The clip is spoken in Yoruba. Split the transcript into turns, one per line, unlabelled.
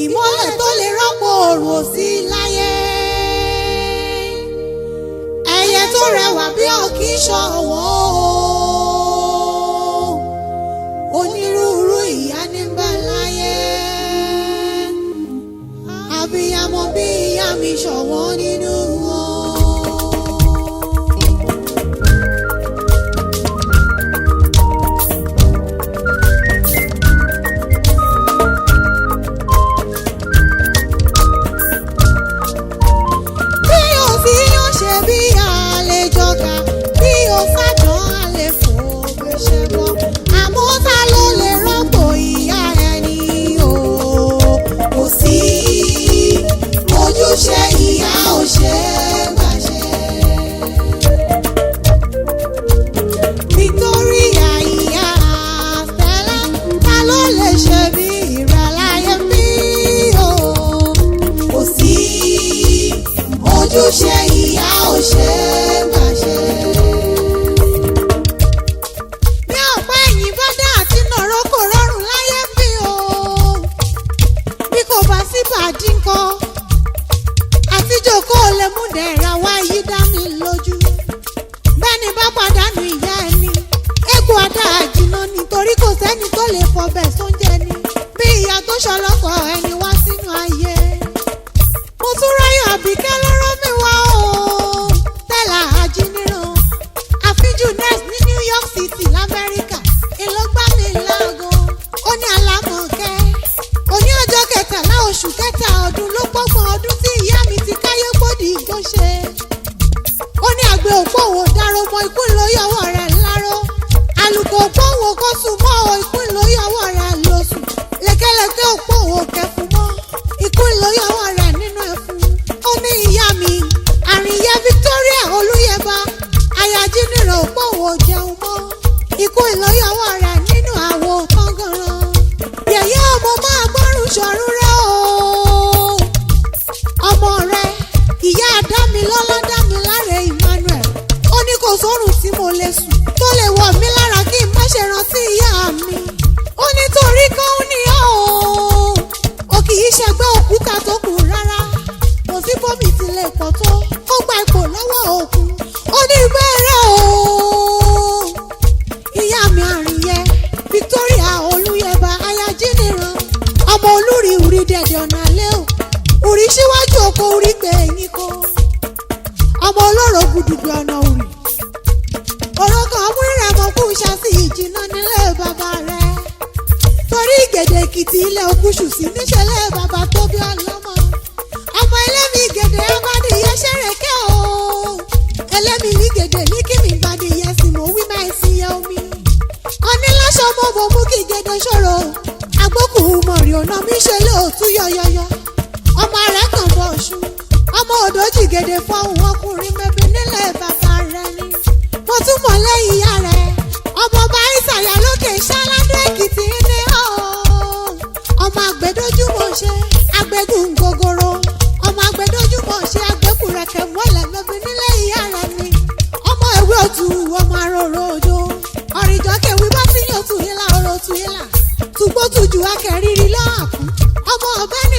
Ìmọ́lẹ̀ tó lè rọ́pò òrùn ò sí láyé. Ẹyẹ tó rẹwà bí ọ̀kín ṣọ̀wọ́n o. Onírúurú ìyá ní ń bẹ láyé. Abiyamọ bí ìyá mi ṣọ̀wọ́n nínú wọn. Bí o sì yàn ṣe bí àlejò ká, bí o sàdán àlè fò gbèsè bọ́. Àmọ́ ta ló lè rọ́pò ìyá ẹni o? Kò sí. Ojúṣe ìyá ò ṣe é gbàṣẹ. Victoria ìyá Stella, ta ló lè ṣe bí ìrẹ̀láyé bí o? Kò sí. Ojúṣe ìyá ò ṣe é gbàṣẹ. Bí ọ̀pá ẹ̀yìn bá dá àti nàró kò rọrùn láyé bí o. Bí kò bá sí bàdí ńkọ́, àtijọ́ kó o lè mú dẹ̀ra wá yí dá mi lójú. Bẹ́ẹ̀ni bá pàdánù ìyá ẹni, egbò àdá àjìnà nítorí kò sẹ́ni tó lè fọbẹ̀ sóúnjẹ ni. Bí ìyá tó ṣọlọ́kọ̀ ẹni wá sínú ayé. Mo tún ráyọ̀ Àbíkẹ́ lọ́rọ́ mi wá o. Tẹ́lá ajíniran, àfíjù nurse ní New York City l'Amẹ́ríkà, ìlọgbà mi láago. Ó ní alámọ̀kẹ́. Òní ọjọ́ kẹtàlá oṣù kẹta ọdún ló pọ́gbọ̀n ọdún tí ìyá mi ti káyé gbòdì ìgbó ṣe. Ó ní àgbẹ̀ òpóhùn dárò mọ ikú ìlóyọwọ́ rẹ̀ láró. Àlùkò òpóhùn kó sùn mọ́ o, ikú ìlóyọwọ́ rẹ̀ lóṣù. Lẹ́kẹ́lẹ́kẹ́ òpóhùn kẹfù mọ́, ikú ìlóyọwọ́ rẹ̀ nínú ẹ̀fun. Ó ní ìyá mi, àrìnyẹ Victoria Olúyẹba, àyájínìrò òpóhùn jẹun mọ́, ikú ìlóyọwọ́ rẹ̀ nínú àwo kọ́ngànràn. Yẹ̀yẹ́ ọmọ máa gbọ́rùn ṣọ̀run rẹ̀ o. Ọmọ rẹ ìyá Dámilọ́lá Dámiláre Emmanuel, ó ní kò sórùn tí mo lè sùn tó lè wọ̀ mí lára kí n má ṣe rántí ìyá mi. Ó ní torí kan ó ní ọ́ o, ó kì í ṣẹgbẹ́ òkúta tó kù rárá, kò sí bómi ti lè pọ̀ tó, ó gba ipò lọ́wọ́ òkun. Ó ní bẹ́ẹ̀rẹ̀ o, ìyá mi àrìnyẹ Victoria Olúyẹba ayájíniran, ọmọ olórí orí dẹ̀dẹ̀ ọ̀nà alẹ́ o, orí síwájú oko orí gbẹ ẹ̀yìn ko, ọmọ olóró gudugbẹ ọ̀nà òrì, òrokàn ọmú ìrẹ̀mọ kú ṣáṣì ìjìnà nílé bàbá rẹ̀, torí ìgèdè Èkìtì ilẹ̀ òkúṣù sí níṣẹ̀lẹ̀ bàbá tó bí ọlọ́mọ. Ọmọ ẹlẹ́mìí gèdè abádìyẹ ṣẹ̀rẹ̀kẹ́ o, ẹlẹ́mìí ní gèdè ní kí mi bàdìyẹ sì mọ̀ wí máa sì yẹ omi. Oníláṣọ mo bò mú kí gèdè ṣòro, agbókù mọ̀rì ọ̀nà mi ṣe lóòtú yọyọyọ. Ọmọ rẹ̀ kàn bọ̀ ọ̀ṣun, ọmọ òdòjì gèdè fọhùn ọkùnrin mẹ́bí nílẹ̀ bàbá rẹ̀ ni. Mo tún mọ̀ lẹ́yìn ìyá rẹ̀, ọmọ ọba ìsàyà lókè ṣáládé Èkìtì ní ọ́. Ọmọ àgbẹ̀dójúmọ̀ ṣe àgbẹ̀gùn gogoro, ọmọ àgbẹ̀dójúmọ̀ ṣe àgbẹ̀kùrẹ̀kẹ̀ mọ́lẹ̀ mẹ́bí nílẹ̀ ìyá rẹ̀ ni. Ọmọ ìwé òtù, ọmọ aróró òjò, ọ̀rìnjọ́ kẹwì bá sí yàn tù hílà ọ̀rọ̀ tù hílà, tùgbó tùjù akẹ́rìírí lọ́àkú, ọmọ ọ̀bẹ ní